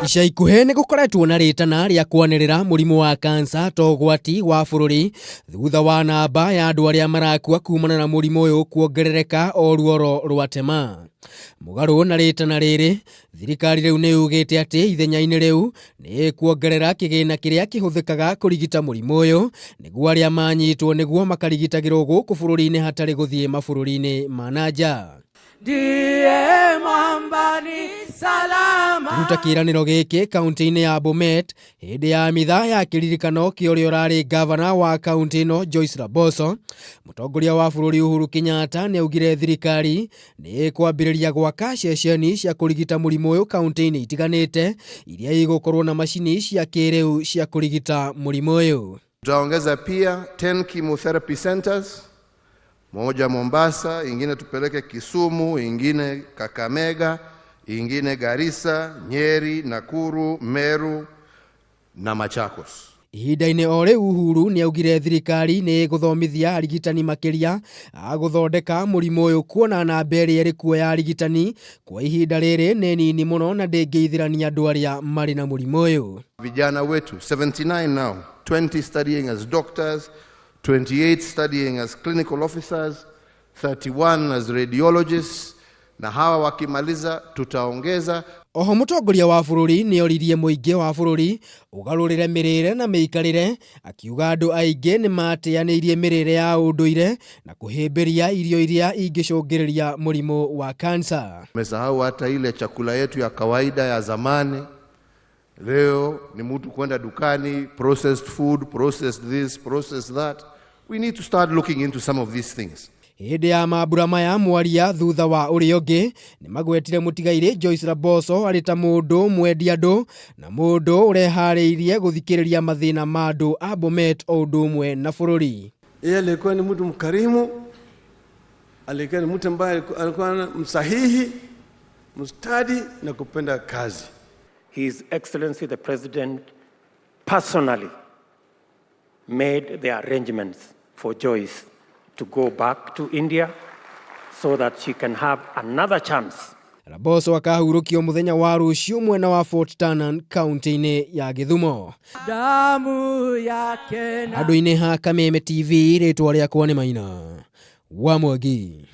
Ica ikuhĩ nĩ gũkoretwo na rĩtana rĩa kwanĩrĩra mũrimũ wa kansa ta ũgwati wa bũrũri thutha wa namba ya andũ arĩa marakua kumana na mũrimũ ũyũ kuongerereka o ruoro rwatema. Mũgarũ na rĩtana rĩrĩ, thirikari rĩu nĩ yugĩte atĩ ithenya-inĩ rĩu nĩ ĩkuongerera kĩgĩna kĩrĩa kĩhũthĩkaga kũrigita mũrimũ ũyũ nĩguo arĩa manyitwo nĩguo makarigitagĩrwo gũkũ bũrũri-inĩ hatarĩ gũthiĩ mabũrũri-inĩ ma na nja. Ndiye mwamba ni salama. Kĩruta kĩĩranĩro gĩkĩ kaunti-inĩ ya Bomet hĩndĩ ya mitha ya kĩririkano kĩa ũrĩa ũrarĩ ngavana wa kaunti ĩno Joyce Laboso. Mũtongoria wa bũrũri Uhuru Kenyatta nĩ augire thirikari nĩ ĩkwambĩrĩria gwaka ceceni cia kũrigita mũrimũ ũyũ kaunti-inĩ itiganĩte iria igũkorwo na macini cia kĩrĩu cia kũrigita mũrimũ ũyũ. Tutaongeza pia 10 chemotherapy centers, moja Mombasa, ingine tupeleke Kisumu, ingine Kakamega, ingine Garissa, Nyeri, Nakuru, Meru na Machakos. Ihinda-inĩ o rĩu Uhuru nĩ augire thirikari nĩ ĩgũthomithia arigitani makĩria a gũthondeka mũrimũ ũyũ kuona namba ĩrĩa ĩrĩ kuo ya arigitani kwa ihinda rĩrĩ nĩ nini mũno na ndĩngĩithĩrania andũ arĩa marĩ na mũrimũ ũyũ. Vijana wetu 79 now, 20 studying as doctors, 28 studying as clinical officers, 31 as radiologists, na hawa wakimaliza tutaongeza. Oho mũtongoria wa bũrũri nĩ oririe mũingĩ wa bũrũri ũgarũrĩre mĩrĩre na mĩikarĩre, akiuga andũ aingĩ nĩ mateanĩirie mĩrĩre ya ũndũire na kũhĩmbĩria irio iria ingĩcũngĩrĩria mũrimũ wa kansa. Tumesahau hata ile chakula yetu ya kawaida ya zamani. Leo ni mtu kwenda dukani, processed food, processed this, processed that. We need to start looking into some of these things. Hĩndĩ ya mambura maya mwaria thutha wa ũrĩa ũngĩ nĩ magwetire mũtigairĩ Joyce Laboso arĩ ta mũndũ mwendi andũ na mũndũ ũreharĩirie gũthikĩrĩria mathĩna ma andũ a Bomet o ũndũ ũmwe na bũrũri. Yeye alikuwa ni mtu mkarimu, alikuwa ni mtu ambaye alikuwa msahihi, mstadi na kupenda kazi. His Excellency the President personally made the arrangements for Joyce to go back to India so that she can have another chance. Laboso akahurũkio mũthenya wa rũciũ mwena wa Fort Ternan kaunti-inĩ ya Gĩthumo. Damu yake na Handũ-inĩ ha Kameme TV, rĩtwa rĩakwa nĩ Maina wa Mwangi.